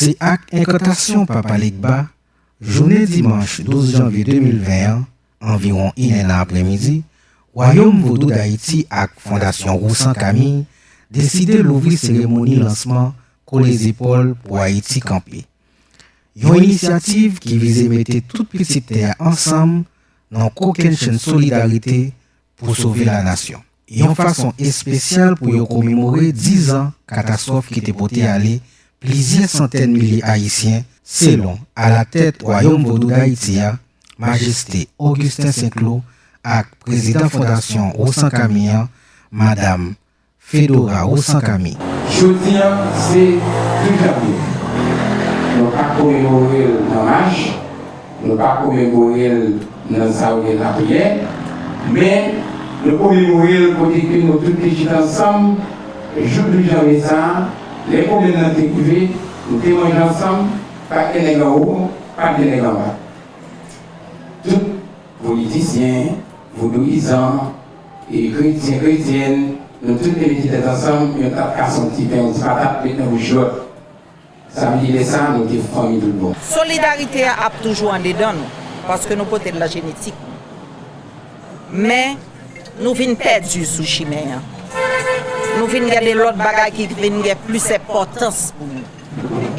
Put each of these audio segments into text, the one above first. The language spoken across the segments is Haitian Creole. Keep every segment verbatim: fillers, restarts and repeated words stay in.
Se ak enkantasyon Papa Legba, jounen dimanch douz janvye de mil ven an, anviwon inè nan aprèmidi, Wayòm Vodou Dayiti ak Fondasyon Rosan Kami deside louvri seremoni lansman Kole Zepòl pou Ayiti Kanpe. Yon inisyativ ki vize mete tout pitit tè a ansanm nan yon kokennchenn solidarite pou sove lanasyon. Yon fason espesyal pou yo komemore diz an katastwòf ki te pote ale plizyè santèn milye Ayisyen, selon alatèt Wayòm Vodou Dayiti a, Majeste Augustin Saint-Cloud, ak prezidan Fondasyon Rosan Kami an, Madam Fedora Rosan Kami. Jodi a, se douz janvye. Nou pa komemore l nan mach, nou pa komemore l nan sa yo rele lapriyè, men nou komemore l kote ke nou tout te chita ansanm, jou douz janvye sa a, lè pwoblèm nan te rive, nou te manje ansanm, pa t gen nèg anwo, pa t gen nèg anba. Tout politisyen, vodouyizan, e kretyen, kretyèn, nou tout te mete tèt ansanm, youn t ap kase yon ti pen, yon ti patat, met nan bouch lòt. Sa vle di lè sa a, nou te fanmi tout bon. Solidarite a ap toujou andedan nou, paske nou pote l nan jenetik nou. Men, nou vin pèdi sou chimen an. Nou vin gade lòt bagay ki vin gen plis enpòtans pou nou.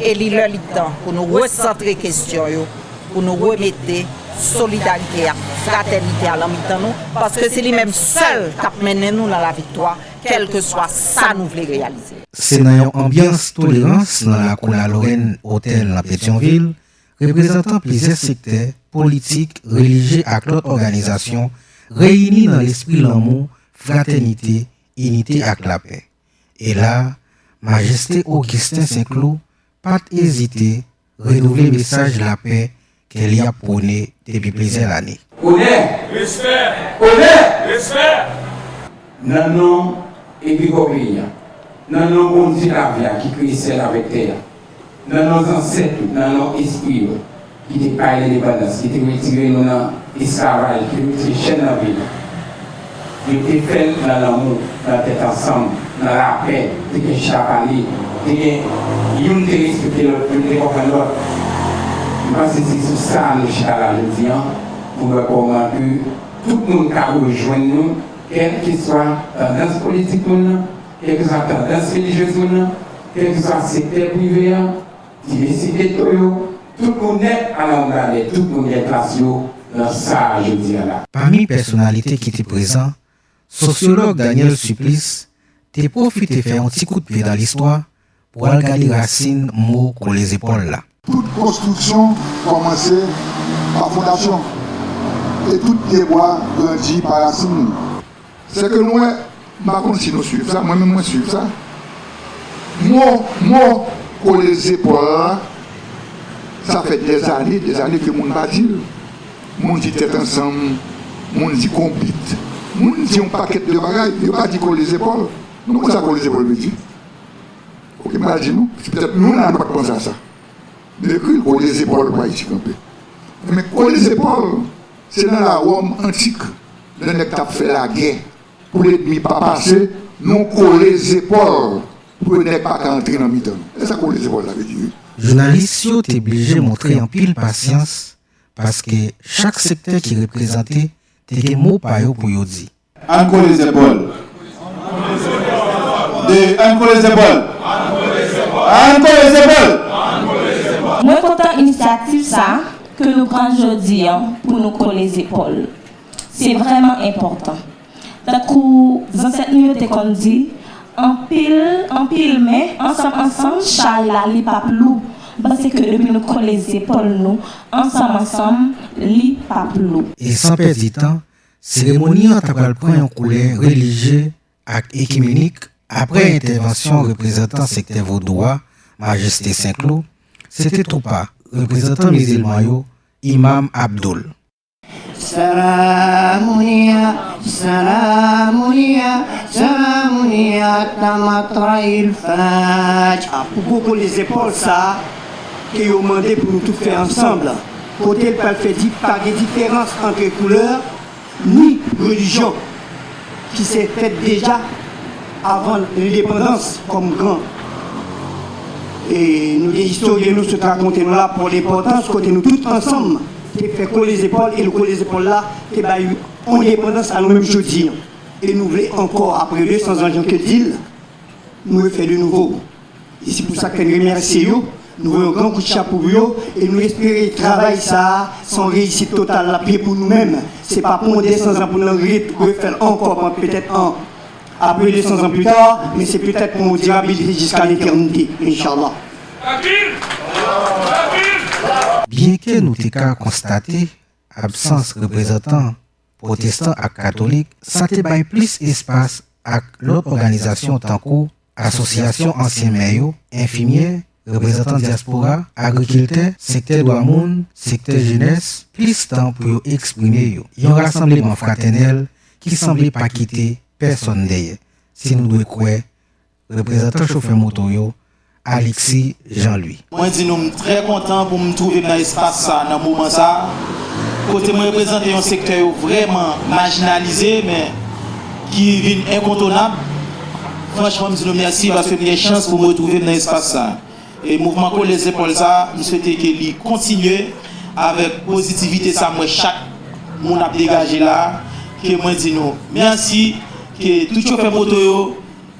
E li lè li tan pou nou resantre kesyon yo, pou nou remete solidarite a, fratènite a nan mitan nou, paske se li menm sèl k ap mennen nou nan laviktwa, kèlkeswa sa nou vle reyalize. Se nan yon anbyans tolerans nan lakou La Lorraine Hotel nan Petyonvil, reprezantan plizyè sektè, politik, relijye ak lòt òganizasyon reyini nan lespri lanmou, fratènite, inite ak lapè. E la, Majeste Augustin Saint-Cloud pa t ezite renouvle mesaj lapè ke li ap pwone depi plizyè lane. Onè! Respè! Onè! Respè! Nan non egregò peyi a, nan non Bondye lavi a ki kreye syèl avèk tè a, nan non zansèt yo, nan non espri yo ki te bay lendepandans, ki te retire nou nan esklavaj, ki te retire chèn nan pye nou. Yo te fè l nan lanmou, nan tèt ansanm, nan lapè, te gen chita pale, te gen youn te respekte lòt, youn te konprann lòt. M panse se sou sa nou chita la jodi a, pou n wè kòman ke tout moun ka rejwenn nou, kèlkeswa tandans politik moun nan, kèlkeswa tandans relijyez moun nan, kèlkeswa sektè prive a, ti mesye geto yo, tout moun nèt alawonnbadè, tout moun gen plas yo nan sa a jodi a la. Pami pèsonalite ki te prezan, sosyològ Daniel Supplice te pwofite fè yon ti kout pye nan listwa pou al gade rasin mo kole zepòl la. Tout konstriksyon kòmanse pa fondasyon, e tout pyebwa grandi pa rasin li. Sèke nou wè, m pa konn si nou swiv sa, mwen menm mwen swiv sa. Mo, mo kole zepòl la, sa fè dèzane, dèzane ke moun pa di l. Moun di tèt ansanm, moun di konbit, moun di yon pakèt de bagay, yo pa di kole zepòl. Nou konn sa kole zepòl vle di? Oke, m pral di nou, se petèt nou la nou pa t panse a sa. Nou ekri l kole zepòl pou Ayiti kanpe. Men kole zepòl, se nan Lawòm antik, lè nèg t ap fè lagè pou lènmi pa pase, nou kole zepòl pou nèg pa ka antre nan mitan nou. E sa kole zepòl la vle di, wi. Jounalis yo te blije montre anpil pasyans, paske chak sektè ki reprezante te gen mo pa yo pou yo di. Ann kole zepòl. De, ann kole zepòl. Ann kole zepòl. Mwen kontan inisyativ sa ke nou pran jodi an pou nou kole zepòl. Se vrèman enpòtan. Tankou zansèt nou yo te konn di, anpil, anpil men, ansanm, ansanm, chay la li p ap lou. M panse ke depi nou kole zepòl nou, ansanm, ansanm, li p ap lou. E san pèdi tan, seremoni an ta pral pran yon koulè relijye ak ekimenik apre entèvansyon reprezantan sektè vodou a, Majeste Senklo, se te tou pa reprezantan mizilman yo, Imam Abdoul. Salamunia, salamunia, salamunia, tamatrail faj. Pou gwo kole zepòl sa a, ke yo mande pou nou tout fè ansanm, kote l pral fè di, pa gen diferans ant koulè, ni relijyon ki se fèt deja avan lendepandans kòm gran E nou gen istoryen nou sot rakonte nou la pou lenpòtans kote nou tout ansanm te fè kole zepòl e nou kole zepòl la te bay endepandans a nou menm jodi an. E nou vle ankò, apre de san zan, jan ke di l, nou refè de nouvo. E se pou sa ke n remèsye yo, nou voye yon gran kout chapo pou yo, e nou espere travay sa a se yon reyisit total l ap ye pou nou menm. Se pa pou yon de san zan pou n ret refè l ankò, petèt an, apre de san zan pita, men se petèt pou yon dirabilite jiska letènite, enshallah. Byenke nou te ka konstate absans reprezantan pwotestan ak katolik, sa te bay plis espas ak lòt òganizasyon tankou asosyasyon ansyen mè yo, enfimyè, reprezantan dyaspora, agrikiltè, sektè dwa moun, sektè jenès, plis tan pou yo eksprime yo. Yon rasanbleman fratènèl ki sanble pa kite pèsonn dèyè, si nou dwe kwè reprezantan chofè moto yo, Alexis Jean Louis. Mwen di nou m trè kontan pou m twouve m nan espas sa a nan moman sa a, kote mwen reprezante yon sektè yo vrèman majinalize, men ki vin enkontonab. Franchman, m di nou mèsi paske m gen chans pou m retwouve m nan espas sa a. E mouvman kole zepòl sa a, m swete ke li kontinye avèk pozitivite sa a m wè chak moun ap degaje la a, ke mwen di nou mèsi, ke tout chofè moto yo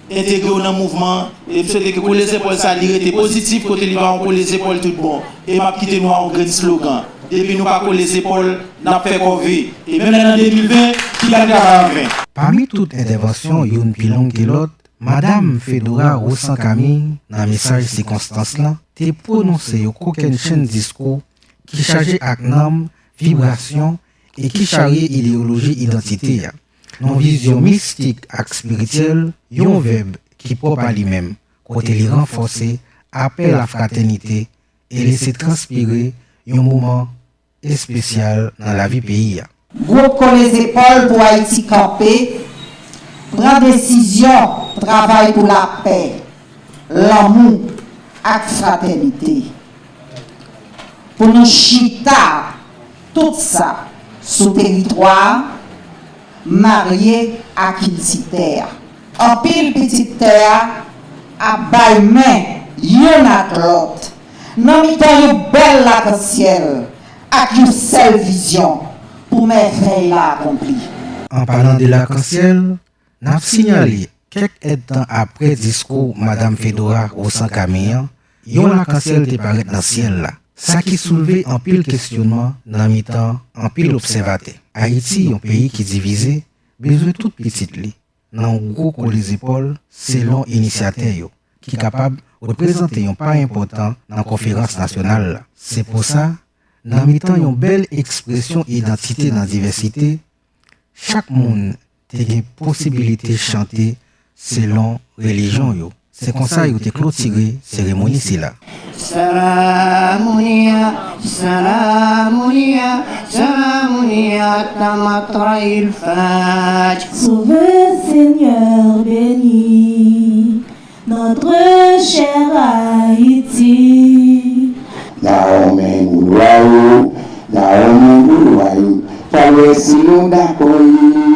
entegre yo nan mouvman, e m swete ke kole zepòl sa a li rete pozitif kote li pa yon kole zepòl tout bon. E m ap kite nou a yon grenn slogan, depi nou pa kole zepòl, n ap fè kòve. E menm lè nan de mil ven, ki pa travay an ven. Pami tout entèvansyon youn pi long ke lòt, Madam Fedora Rosan Camille, nan mesaj sikonstans lan, te pwononse yon kokennchenn diskou ki chaje ak nanm, vibrasyon e ki charye ideyoloji idantite a. Nan vizyon mistik ak espirityèl, yon vèb ki pwòp a li menm, kote li ranfòse apèl a fratènite e lese transpire yon moman espesyal nan lavi peyi a. Gwoup Kole Zepòl pou Ayiti Kanpe pran desizyon travay pou lapè, lanmou ak fratènite. Pou nou chita tout sa sou teritwa a, marye a kilti tè a. Anpil pitit tè a ap bay men youn ak lòt nan mitan yon bèl lakansyèl ak yon sèl vizyon pou mèvèy la akonpli. An palan de lakansyèl, n ap sinyale kèk èdtan apre diskou Madam Fedora Rosan Camille an, yon lakansyèl te parèt nan syèl la, sa ki soulve anpil kesyonman nan mitan anpil obsèvatè. Ayiti, yon peyi ki divize, bezwen tout pitit li nan yon gwo kole zepòl selon inisyatè yo, ki kapab reprezante yon pa enpòtan nan konferans nasyonal la. Se pou sa, nan mitan yon bèl ekspresyon idantite nan divèsite, chak moun te gen posibilite chante selon relijyon yo. Se konsa yo te klotire seremoni sila. Salamunia, salamunia, salamunia, tamatra il faj. Sauveur, Seigneur, bénis notre chère Haïti. Dawonmen moun wa yo, Dawonmen moun wa yo, pral wè si nou dakò wi.